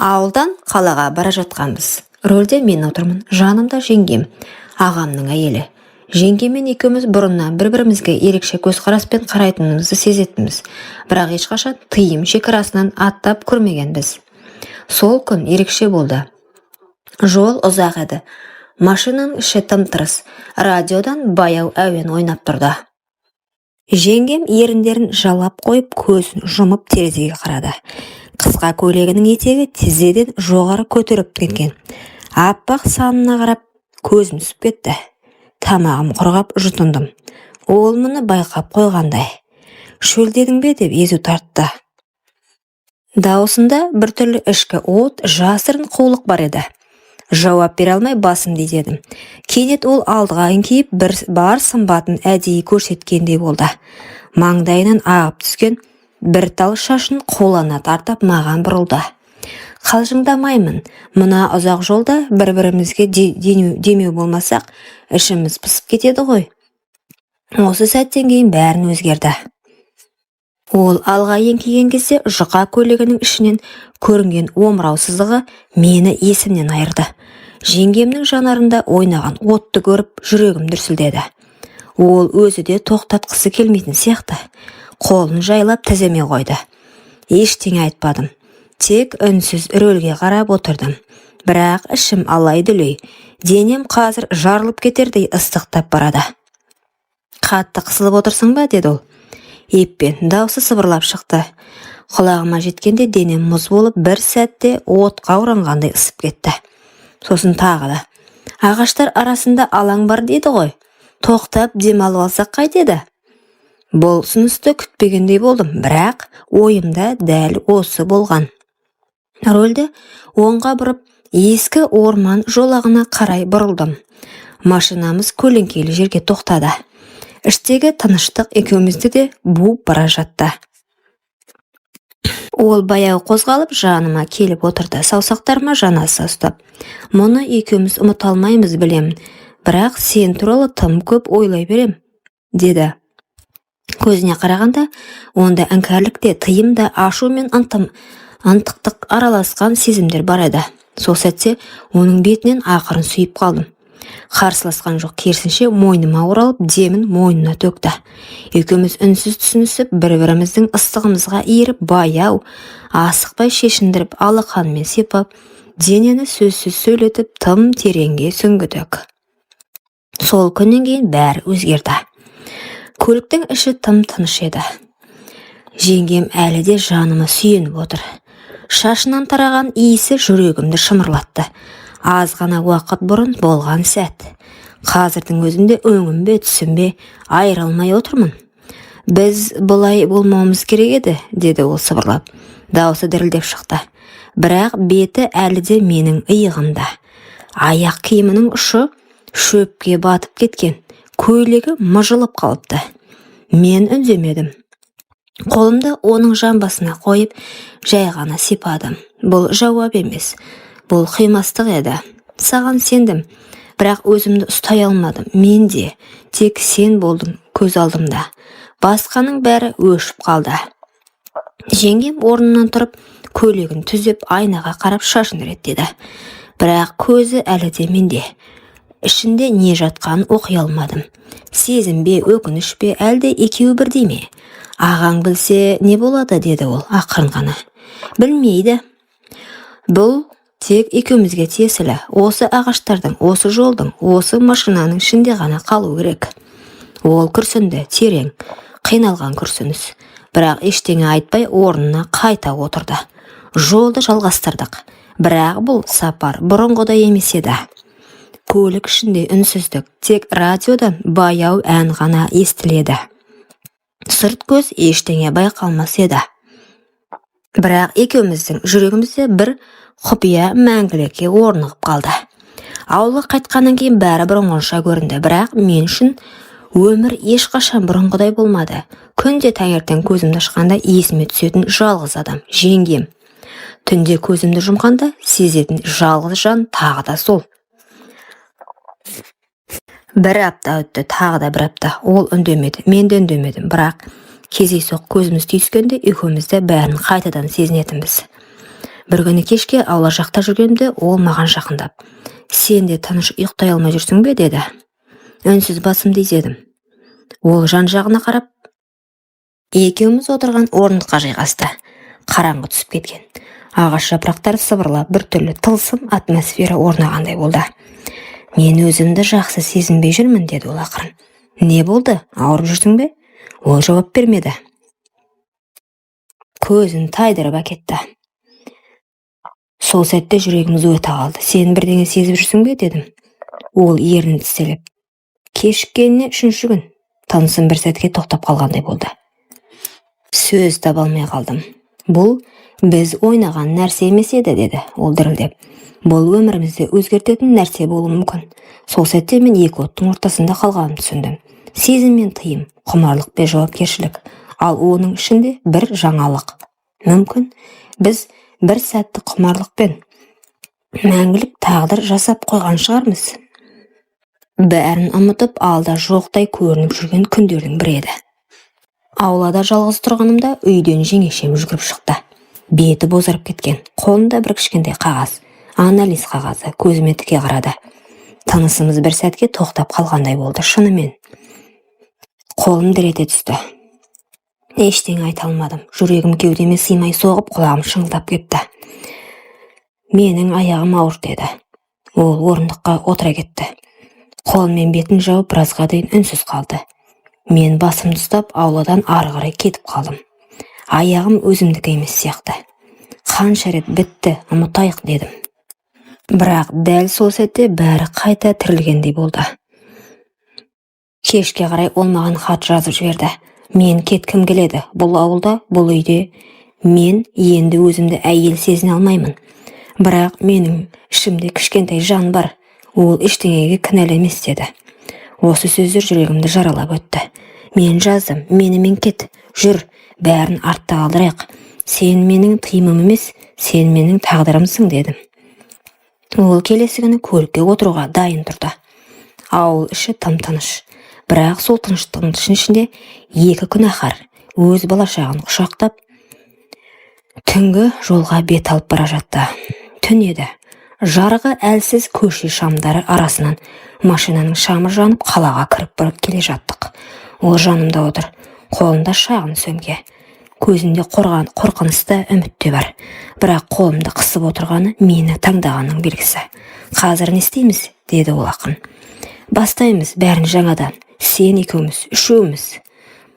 Ауылдан қалаға бара жатқанбыз. Рөлде мен отырмын, жанымда жеңгем, ағамның әйелі. Жеңгеммен екеуміз бұрыннан бір-бірімізге ерекше көзқараспен қарайтынымызды сезетінбіз, бірақ ешқашан тыйым шекарасынан аттап көрмегенбіз. Сол күн ерекше болды. Жол ұзақ еді. Машинаның іші тым-тырыс. Радиодан баяу әуен ойнап тұрды. Жеңгем еріндерін жалап қойып, көзін жұмып терезеге қарады. Қысқа көйлегінің етегі тізеден жоғары көтеріп кеткен. Аппақ санына қарап көзім түсіп кетті. Тамағым құрғап, жұтындым. Ол мұны байқап қойғандай. «Шөлдедің бе?» – деп езу тартты. Дауысында біртүрлі ішкі от, жасырын қулық бар еді. Жауап бере алмай басымды изедім. Кенет ол алдыға еңкейіп, бір бар сымбатын әдейі көрсеткендей болды. Маңдайынан ағып түскен бір тал шашын қолына тартып, маған бұрылды. «Қалжыңдамаймын. Мына ұзақ жолда бір-бірімізге демеу болмасақ, ішіміз пысып кетеді ғой». Осы сәттен кейін бәрін өзгерді. Ол алға еңкейген кезде жұқа көйлегінің ішінен көрінген омырау сызығы мені есімнен айырды. Жеңгемнің жанарында ойнаған отты көріп, жүрегім дүрсілдеді. Ол өзі де тоқтатқысы келмейтін сияқты. Қолын жайлап тіземе қойды. Ештеңе айтпадым. Тек үнсіз рөлге қарап отырдым. Бірақ ішім алай-дүлей, денем қазір жарылып кетердей ыстықтап барады. «Қатты қысылып отырсың ба?» – деді ол. Еппен, даусы сыбырлап шықты. Құлағыма жеткенде денем мұз болып, бір сәтте отқа оранғандай ысып кетті. Сосын тағы да: «Ағаштар арасында алаң бар дейді ғой. Тоқтап демалып алсақ қайтеді?» Бұл ұсынысты күтпегендей болдым, бірақ ойымда дәл осы болған. Рөлді оңға бұрып, ескі орман жолағына қарай бұрылдым. Машинамыз көлеңкелі жерге тоқтады. Іштегі тыныштық екеумізді де буып бара жатты. Ол баяу қозғалып, жаныма келіп отырды, саусақтарыма жанаса ұстап. «Мұны екеуміз ұмыта алмаймыз, білемін, бірақ сен туралы тым көп ойлай берем», – деді. Көзіне қарағанда, онда іңкәрлік те, тыйым да, ашу мен ынтықтық араласқан сезімдер бар еді. Сол сәтте оның бетінен ақырын сүйіп қалдым. Қарсыласқан жоқ, керісінше, мойныма оралып, демін мойнына төкті. Екеуміз үнсіз түсінісіп, бір-біріміздің ыстығымызға еріп, баяу, асықпай шешіндіріп, алақанмен сипап, денені сөзсіз сөйлетіп, тым тереңге сүңгідік. Сол күннен кейін бәрі өзгерді. Көліктің іші тым тыныш еді. Жеңгем әлі де жаныма сүйеніп отыр. Шашынан тараған иісі жүрегімді шымырлатты. Аз ғана уақыт бұрын болған сәт. Қазірдің өзінде өңім бе, түсім бе, айыра алмай отырмын. «Біз бұлай болмауымыз керек еді», – деді ол сыбырлап. Даусы дірілдеп шықты. Бірақ беті әлі де менің иығымда. Аяқ киімінің ұшы шөпке батып кеткен, көйлегі мыжылып қалыпты. Мен үндемедім. Қолымды оның жамбасына қойып, жай ғана сипадым. Бұл жауап емес, бұл қимастық еді. «Саған сендім, бірақ өзімді ұстай алмадым. Мен де тек сен болдың көз алдымда. Басқаның бәрі өшіп қалды». Жеңгем орнынан тұрып, көйлегін түзеп, айнаға қарап шашын реттеді. Бірақ көзі әлі де менде. Ішінде не жатқанын оқи алмадым. Сезім бе, өкініш пе, әлде екеуі бірдей ме? «Ағаң білсе не болады?» – деді ол ақырын ғана. «Білмейді. Бұл тек екеумізге тиесілі. Осы ағаштардың, осы жолдың, осы машинаның ішінде ғана қалу керек». Ол күрсінді, терең, қиналған күрсініс. Бірақ ештеңе айтпай орнына қайта отырды. Жолды жалғастырдық. Бірақ бұл сапар бұрынғыдай емес еді. Көлік ішінде үнсіздік, тек радиодан баяу ән ғана естіледі. Сырт көз ештеңе байқалмас еді. Бірақ екеуміздің жүрегімізде бір құпия мәңгілікке орнығып қалды. Ауылға қайтқаннан кейін бәрі бұрынғыша көрінді, бірақ мен үшін өмір ешқашан бұрынғыдай болмады. Күнде таңертең көзімді ашқанда есіме түсетін жалғыз адам – жеңгем. Түнде көзімді жұмғанда сезетін жалғыз жан тағы да сол. Бір апта өтті, тағы да бір апта. Ол үндемеді, мен де үндемедім, бірақ кездейсоқ көзіміз түйіскенде екеуміз де бәрін қайтадан сезінетінбіз. Бір күні кешке аула жақта жүргенімде ол маған жақындап, «Сен де тыныш ұйықтай алмай жүрсің бе?» – деді. Үнсіз басымды изедім. Ол жан-жағына қарап, екеуміз отырған орындыққа жайғасты. Қараңғы түсіп кеткен. Ағаш жапырақтары сыбырлап, біртүрлі тылсым атмосфера орнағандай болды. «Мен өзімді жақсы сезінбей жүрмін», – деді ол ақырын. «Не болды, ауырып жүрсің бе?» Ол жауап бермеді. Көзін тайдырып әкетті. Сол сәтте жүрегім зу ете қалды. «Сен бірдеңе сезіп жүрсің бе?» – дедім. Ол ернін тістелеп. Кешіккеніне үшінші күн. Тынысым бір сәтке тоқтап қалғандай болды. Сөз таба алмай қалдым. «Бұл біз ойнаған нәрсе емес еді», – деді ол дірілдеп. «Бұл өмірімізді өзгертетін нәрсе болуы мүмкін». Сол сәтте мен екі оттың ортасында қалғанымды түсіндім. Сезім мен тыйым, құмарлық пен жауапкершілік, ал оның ішінде бір жаңалық. Мүмкін, біз бір сәттік құмарлықпен мәңгілік тағдыр жасап қойған шығармыз. Бәрін ұмытып, алда жоқтай көрініп жүрген күндердің бірі еді. Аулада жалғыз тұрғанымда үйден жеңешем жүгіріп шықты. Беті бозарып кеткен, қолында бір кішкентай қағаз, анализ қағазы. Көзіме тіке қарады. Тынысымыз бір сәтке тоқтап қалғандай болды шынымен. Қолым дір ете түсті. Ештеңе айта алмадым. Жүрегім кеудеме сыймай соғып, құлағым шыңылдап кетті. «Менің аяғым ауыр», – деді. Ол орындыққа отыра кетті. Қолымен бетін жауып, біразға дейін үнсіз қалды. Мен басымды ұстап, ауладан ары қарай кетіп қалдым. Аяғым өзімдікі емес сияқты. Қанша рет «бітті, ұмытайық» дедім. Бірақ дәл сол сәтте бәрі қайта тірілгендей болды. Кешке қарай ол маған хат жазып жіберді. «Мен кеткім келеді. Бұл ауылда, бұл үйде мен енді өзімді әйел сезіне алмаймын. Бірақ менің ішімде кішкентай жан бар. Ол ештеңеге кінәлі емес», – деді. Осы сөздер жүрегімді жаралап өтті. Мен жаздым: «Менімен кет, жүр, бәрін артта қалдырайық. Сен менің тыйымым емес, сен менің тағдырымсың», – дедім. Ол келесі күні көлікке отыруға дайын тұрды. Ауыл іші тым тыныш. Бірақ сол тыныштықтың ішінде екі күнәһар өз балашағын құшақтап, түнгі жолға бет алып бара жатты. Түн еді. Жарығы әлсіз көше шамдары арасынан машинаның шамы жанып, қалаға кіріп барып келе жаттық. Ол жанымда отыр. Қолында шағын сөмке. Көзінде қорқыныш та, үміт те бар. Бірақ қолымды қысып отырғаны мені таңдағанның белгісі. «Қазір не істейміз?» – деді ол ақырын. «Бастаймыз бәрін жаңадан. Сен екеуміз, үшеуміз».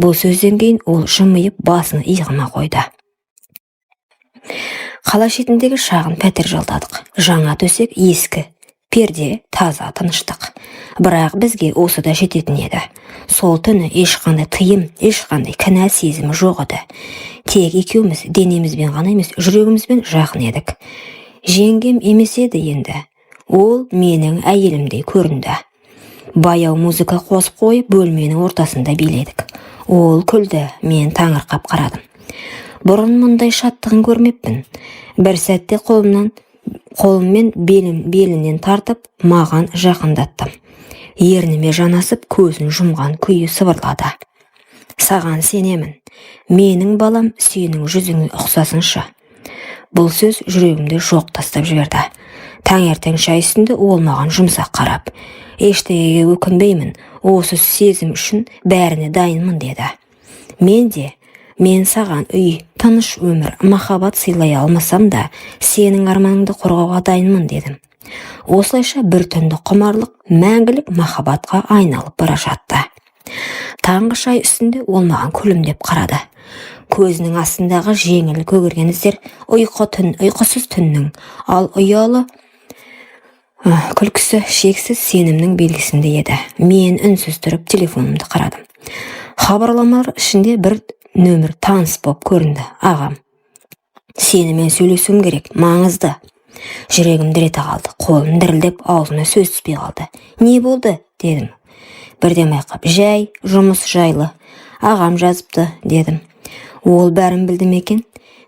Бұл сөзден кейін ол жымиып, басын иығыма қойды. Қала шетіндегі шағын пәтер жалдадық. Жаңа төсек, ескі перде, таза тыныштық. Бірақ бізге осы да жететін еді. Сол түні ешқандай тыйым, ешқандай кінә сезімі жоқ еді. Тек екеуміз денемізбен ғана емес, жүрегімізбен жақын едік. Жеңгем емес еді енді. Ол менің әйелімдей көрінді. Баяу музыка қосып қойып, бөлменің ортасында биледік. Ол күлді, мен таңырқап қарадым. Бұрын мұндай шаттығын көрмеппін. Бір сәтте қолыммен белінен тартып, маған жақындаттым. Ерніме жанасып, көзін жұмған күйі сыбырлады: «Саған сенемін. Менің балам сенің жүзіңе ұқсасыншы». Бұл сөз жүрегімді жоқ тастап жіберді. Таңертең шай үстінде ол маған жұмсақ қарап, «Ештеңеге өкінбеймін, осы сезім үшін бәріне дайынмын», – деді. Мен де: «Мен саған үй, тыныш өмір, махаббат сыйлай алмасам да, сенің арманыңды қорғауға дайынмын», – дедім. Осылайша бір түнді құмарлық мәңгілік махаббатқа айналып бара жатты. Таңғы шай үстінде ол маған күлімдеп қарады. Көзінің астындағы жеңіл көгерген іздер ұйқысыз түннің, ал ұялы күлкісі шексіз сенімнің белгісіндей еді. Мен үнсіз тұрып телефонымды қарадым. Хабарламалар ішінде бір нөмір таныс болып көрінді. Ағам. «Сенімен сөйлесуім керек, маңызды». Жүрегім дір ете қалды, қолым дірілдеп, аузыма сөз түспей қалды. «Не болды?» – дедім бірден байқап. «Жай, жұмыс жайлы. Ағам жазыпты», – дедім. Ол бәрін білді ме екен?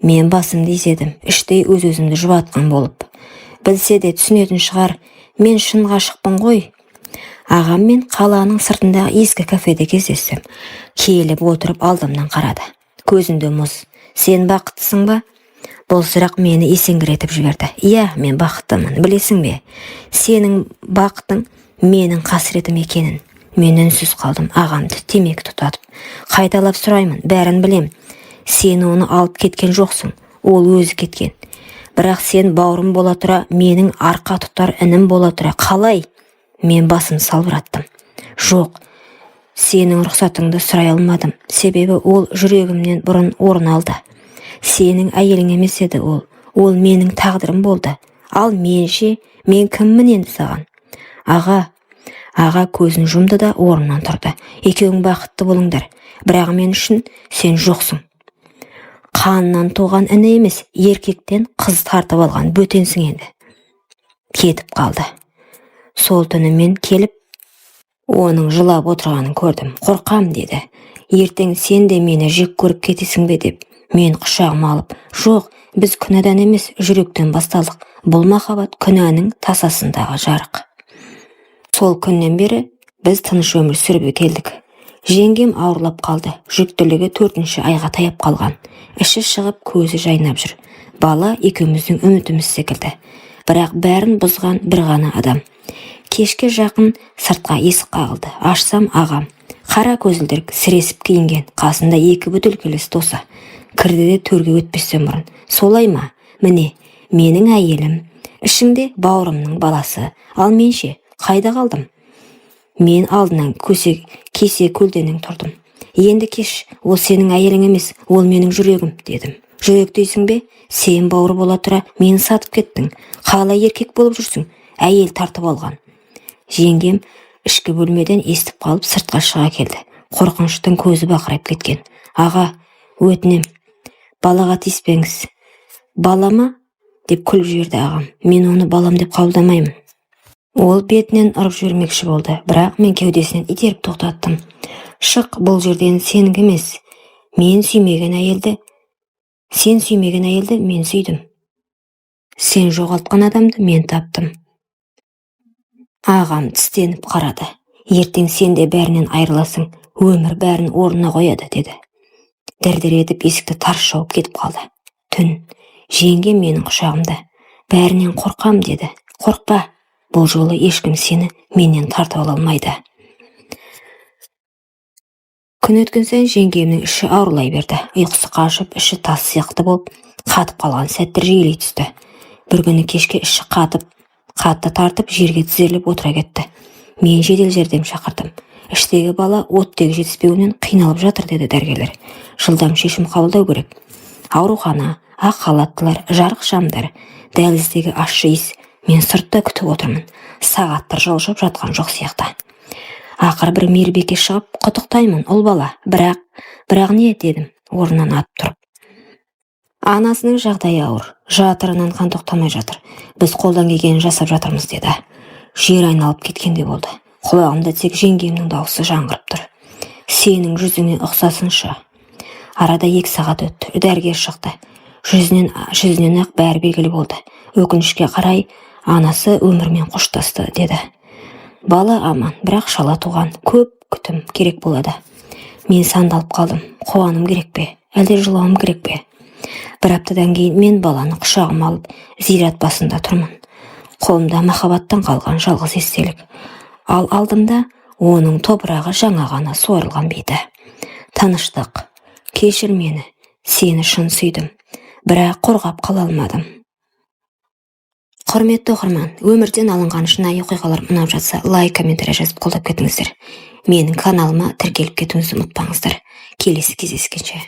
Мен басымды изедім, іштей өз-өзімді жұбатқан болып. Білсе де түсінетін шығар, мен шын ғашықпын ғой. Ағаммен қаланың сыртындағы ескі кафеде кездестім. Келіп отырып, алдымнан қарады. Көзінде мұз. «Сен бақыттысың ба?» Бұл сұрақ мені есеңгіретіп жіберді. Иә, мен бақыттымын, білесің бе? Сенің бақытың менің қасіретім екенін. Мен үнсіз қалдым, ағамды темекі тұтатып. Қайталап сұраймын, бәрін білем. Сен оны алып кеткен жоқсың, ол өзі кеткен. Бірақ сен бауырым бола тұра, менің арқа тұтар інім бола тұра, қалай? Мен басым салбыраттым. Жоқ, сенің рұқсатыңды сұрай алмадым. Себебі ол жүрегімнен бұрын орын алды. Сенің әйелің емес еді ол. Ол менің тағдырым болды. Ал мен ше, мен кіммін енді саған? Аға көзін жұмды да орнынан тұрды. Екеуің бақытты болыңдар. Бірақ мен үшін сен жоқсың. Қаннан туған іні емес, еркектен қыз тартып алған бөтенсің енді. Кетіп қалды. Сол түні мен келіп, оның жылап отырғанын көрдім. Қорқам деді. Ертең сен де мені жек көріп кетесің бе деп. Мен құшағыма алып, жоқ, біз күнәдан емес, жүректен басталдық. Бұл махаббат күнәнің тасасындағы жарық. Сол күннен бері біз тыныш өмір сүріп келдік. Жеңгем ауырлап қалды. Жүктілігі 4-айға таяп қалған. Іші шығып, көзі жайнап жүр. Бала екеуміздің үмітіміз секілді. Бірақ бәрін бұзған бір ғана адам. Кешке жақын сыртқа есік қағылды. Ашсам, ағам. Қара көзілдірік, сіресіп киінген, қасында екі бөтелкелес досы. Кірді де төрге өтпестен бұрын: «Солай ма? Міне, менің әйелім. Ішіңде бауырымның баласы. Ал мен ше, қайда қалдым?» Мен алдынан көсе, кесе көлденең тұрдым. Енді кеш, ол сенің әйелің емес, ол менің жүрегім, дедім. Жүрек дейсің бе? Сен бауыр бола тұра мені сатып кеттің. Қалай еркек болып жүрсің? Әйел тартып алған. Жеңгем ішкі бөлмеден естіп қалып, сыртқа шыға келді. Қорқыныштың көзі бақырайып кеткен. Аға, өтінем, балаға тиіспеңіз. Балама? Деп күліп жіберді ағам. Мен оны балам деп қабылдамаймын. Ол бетінен ұрып жібермекші болды, бірақ мен кеудесінен итеріп тоқтаттым. Шық бұл жерден, сенікі емес. Мен сүймеген әйелді, сен сүймеген әйелді мен сүйдім. Сен жоғалтқан адамды мен таптым. Ағам тістеніп қарады. Ертең сен де бәрінен айырыласың, өмір бәрін орнына қояды, деді. Дір-дір етіп есікті тарс жауып кетіп қалды. Түн. Жеңгем менің құшағымда. Бәрінен қорқам, деді. Қорықпа, бұл жолы ешкім сені менен тартып ала алмайды. Күн өткен сайын жеңгемнің іші ауырлай берді. Ұйқысы қашып, іші тас сияқты болып қатып қалған сәттер жиілей түсті. Бір күні кешке іші қатып, қатты тартып, жерге тізерлеп отыра кетті. Мен жедел жәрдем шақырдым. Іштегі бала оттегі жетіспеуінен қиналып жатыр, деді дәрігерлер. Жылдам шешім қабылдау керек. Аурухана, ақ халаттылар, жарық шамдар, дәліздегі ащы иіс. Мен сыртта күтіп отырмын. Сағаттар жылжып жатқан жоқ сияқты. Ақыры бір мейірбике шығып, құттықтаймын, ұл бала. Бірақ, бірақ не, дедім, орнынан атып тұрып. Анасының жағдайы ауыр, жатырынан қан тоқтамай жатыр. Біз қолдан келгенін жасап жатырмыз, деді. Жер айналып кеткендей болды. Құлағымда тек жеңгемнің дауысы жаңғырып тұр. Сенің жүзіңе ұқсасыншы. Арада 2 сағат өтті. Дәрігер шықты. Жүзінен ақ бәрі белгілі болды. Өкінішке қарай, анасы өмірмен қоштасты, деді. Бала аман, бірақ шала туған. Көп күтім керек болады. Мен сандалып қалдым. Қуануым керек пе, әлде жылауым керек пе? Бір аптадан кейін мен баланы құшағыма алып, зират басында тұрмын. Қолымда махаббаттан қалған жалғыз естелік. Ал алдымда оның топырағы жаңа ғана суарылған беті. Тыныштық. Кешір мені, сені шын сүйдім, бірақ қорғап қала алмадым. Құрметті оқырман, өмірден алынған шынайы оқиғалар ұнап жатса, лайк, комментарий жазып қолдап кетіңіздер. Менің каналыма тіркеліп кетуіңізді ұмытпаңыздар. Келесі кездескенше.